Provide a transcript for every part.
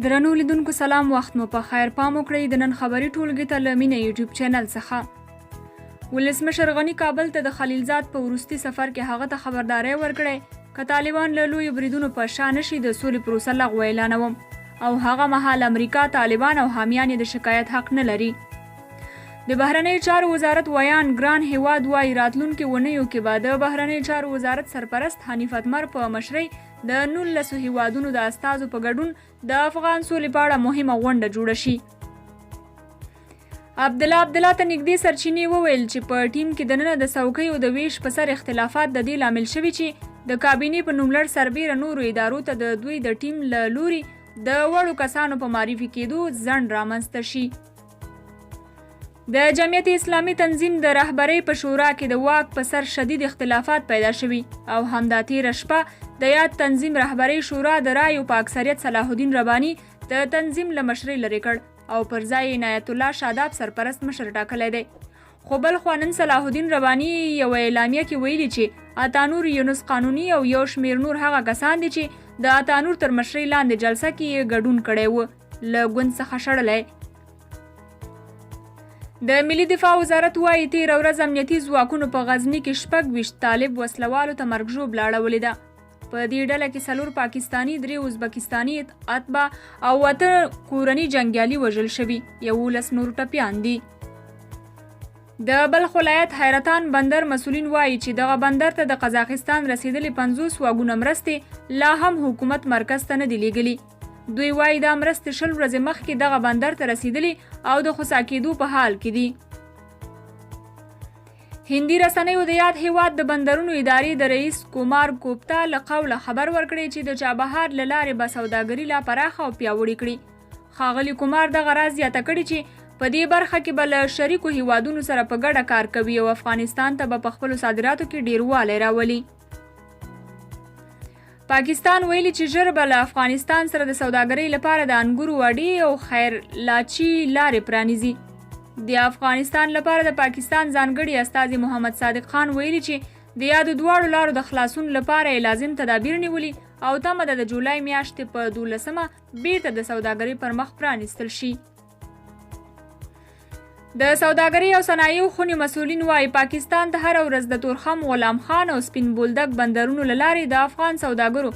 درنو لیدونکو سلام، وخت مو په خیر. پام وکړئ د نن خبري ټولګې ته له مینه یوټیوب چینل څخه. ولسمشر غني کابل ته د خلیلزاد په وروستي سفر کې هغه ته خبرداری ورکړی، که طالبان له لویو بریدونو په شا نه شي، د سولې پروسه لغوه اعلانوم او هغه مهال امریکا، طالبان او حامیان یې د شکایت حق نه لري. د بهرنیو چارو وزارت ویاند ګران هیواد وايي، راتلونکي اونیو کې به د بهرنیو چارو وزارت سرپرست حنیف اتمر په مشرۍ د 19 هیوادونو د استازو په ګډون د افغان سولې په اړه مهمه غونډه جوړه شي. عبدالله عبدالله ته نږدې سرچینې وویل چې په ټیم کې دننه د څوکیو د ویش په سر اختلافات د دې لامل شوي چې د کابینې په نوملړ سربېره نورو ادارو ته د دوی د ټیم له لوري د وړو کسانو په معرفي کېدو ځنډ رامنځته شي. د جمعیت اسلامي تنظیم د رهبرۍ په شورا کې د واک په سر شدید اختلافات پیدا شوي او همدا تیره شپه د یاد تنظیم رهبرۍ شورا د رایو په اکثریت صلاح الدین رباني د تنظیم له مشرۍ لرې کړ او پر ځای عنایت الله شاداب سرپرست مشر ټاکلی دی. خو بلخوا نن صلاح الدین رباني یوه اعلامیه کې ویلي چې عطانور، یونس قانوني او یو شمېر نور هغه کسان دي چې د عطانور تر مشرۍ لاندې جلسه کې یې ګډون کړی و، له ګوند څخه شړلی. د ملي دفاع وزارت وايي، تېره ورځ امنیتي ځواکونو په غزني کې 26 طالب وسلوالو ته مرګ ژوبله اړولې ده. په دې ډله کې 4 پاکستاني، 3 ازبکستاني اتباع او 8 کورني جنګیالي وژل شوي، 11 نور ټپیان دي. د بلخ ولایت حیرتان بندر مسولین وايي چې دغه بندر ته د قزاقستان رسېدلې 50 واګونه مرستې لا هم حکومت مرکز ته نه دي لیږلي. دوی وايي دا مرستې 20 ورځې مخکې دغه بندر ته رسېدلي او د خوسا کېدو په حال کې دي. هندي رسنیو د یاد هیواد د بندرونو ادارې د رئیس کومار کوپتا له قوله خبر ورکړی چې د چابهار له لارې به سوداګري لا پراخه او پیاوړې کړي. ښاغلي کومار دغه راز زیاته کړې چې په دې برخه کې به له شریکو هیوادونو سره په ګډه کار کوي او افغانستان ته به په خپلو صادراتو کې ډیروالی راولي. پاکستان ویلي چې ژر به له افغانستان سره د سوداګرۍ لپاره د انګورو اډې او خیر لاچي لارې پرانیزي. د افغانستان لپاره د پاکستان ځانګړي استازي محمد صادق خان ویلي چې د یادو دواړو لارو د خلاصون لپاره یې لازم تدابیر نیولي او تمه ده د جولای میاشتې په 12مه بیرته د سوداګرۍ پر مخ پرانیستل شي. د سوداګرۍ او صنایعو خونې مسؤلین وايي، پاکستان ته هره ورځ د تورخم، غلام خان او سپین بولدک بندرونو له لارې د افغان سوداګرو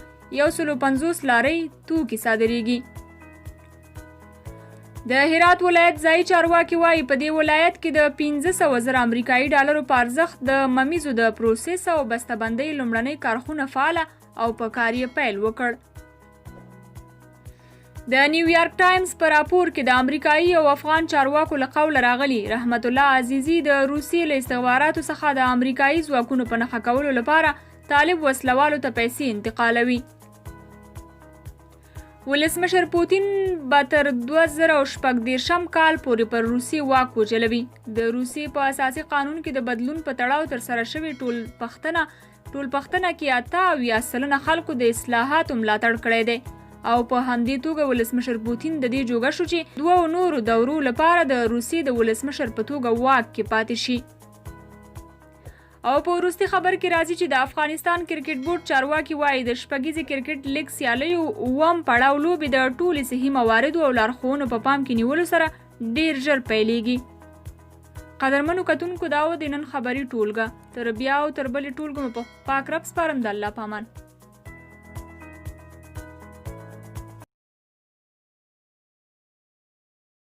150 لارۍ توکي صادرېږي. د هرات ولایت ځایي چارواکي وايي، په دې ولایت کې د 500 زره امریکایي ډالرو په ارزښت د ممیزو د پروسس او بستهبندۍ لومړنۍ کارخونه فعاله او په کار یې پیل وکړ. د نیویارک ټایمز په راپور کې د امریکایي او افغان چارواکو له قوله راغلي، رحمت الله عزیزي د روسیې له استخباراتو څخه د امریکایي ځواکونو په نښه کولو لپاره طالب وسلوالو ته پیسې انتقالوي. ولسمشر پوتین به تر 2036 کال پورې پر روسیې واک وچلوي. د روسیې په اساسي قانون کې د بدلون په تړاو ترسره شوې ټولپوښتنه کې 78% خلکو د اصلاحاتو ملاتړ کړی دی او په همدې توګه ولسمشر پوتین د دې جوګه شو چې دوو نورو دورو لپاره د روسیې د ولسمشر په توګه واک کې پاتې شي. او په وروستي خبر کې راځي چې د افغانستان کرکټ بورډ چارواکي وايي، د شپږیزې کرکټ لیګ سیالیو اووم پړاو لوبې د ټولې صحي مواردو او لارښوونو په پام کې نیولو سره ډیر ژر پیلیږي. قدرمنو کتونکو، دا و د نن خبري ټولګه. تر بیا او تر بلې ټولګې مو په پاک رب سپارم، د الله پامان.